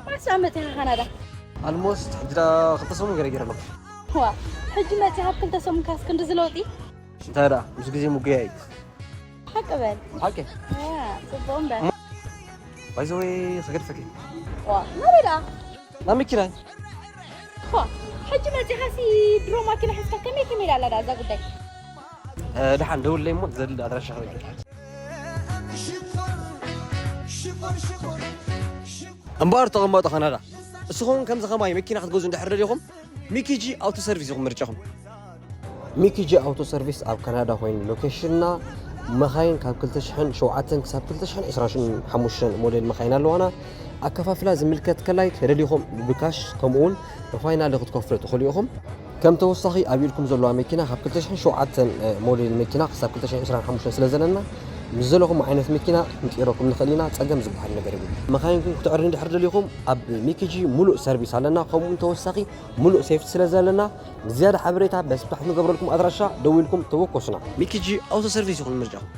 ማስ ዓመት ኢኻ ካናዳ? ኣልሞስት ሕጂ ዳ ክልተ ሰሙን ገረገረ ኣለኩ። ዋ፣ ሕጂ መፂኻ ኣብ ክልተ ሰሙን ካስ ክንዲ ዝለውጢ? እንታይ ዳ ምስ ግዜ ምጉያይ። ሓቂ በል። ሓቂ። ያ፣ ፅቡቅ እምበር። ባይዘወይ ከገድፈኪ። ዋ፣ ናበይ ደኣ? ናብ መኪናይ። ዋ፣ ሕጂ መፂኻ ሲ ድሮ ማኪና ሒዝካ ከመይ ከመይ ኢላ ኣላ ደኣ እዛ ጉዳይ? ደሓን ደውለይ እሞ ዘድሊ ኣድራሻ ክበቂ። እምበኣር ተቐመጦ ካናዳ። እስኹም ከምዚ ከማይ መኪና ክትገዙ እንድሕር ደሊኹም ሚኪጂ ኣውቶ ሰርቪስ ኢኹም ምርጫኹም። ሚኪጂ ኣውቶ ሰርቪስ ኣብ ካናዳ ኮይኑ ሎኬሽንና መኻይን ካብ ክልተ ሽሕን ሸውዓተን ክሳብ ክልተ ሽሕን ዕስራን ሓሙሽተን ሞዴል መኻይን ኣለዋና። ኣከፋፍላ ዝምልከት ከላይ ተደሊኹም ብካሽ ከምኡ እውን ብፋይናሊ ክትከፍሉ ትኽእሉ ኢኹም። ከም ተወሳኺ ኣብ ኢድኩም ዘለዋ መኪና ካብ ክልተ ሽሕን ሸውዓተን ሞዴል መኪና ክሳብ ክልተ ሽሕን ዕስራን ሓሙሽተን ስለ ዘለና ምስ ዘለኹም ዓይነት መኪና ክንቅይረኩም ንኽእል ኢና። ጸገም ዝበሃል ነገር የብሉ። መኻይንኩም ክትዕርዩ እንድሕር ደሊኹም ኣብ ሚኪጂ ሙሉእ ሰርቪስ ኣለና። ከምኡ እውን ተወሳኺ ሙሉእ ሴፍቲ ስለ ዘለና ንዝያዳ ሓበሬታ በስብታሕ ንገብረልኩም ኣድራሻ ደዊልኩም ተወከሱና። ሚኪጂ ኣውቶ ሰርቪስ ይኹን ምርጫኹም።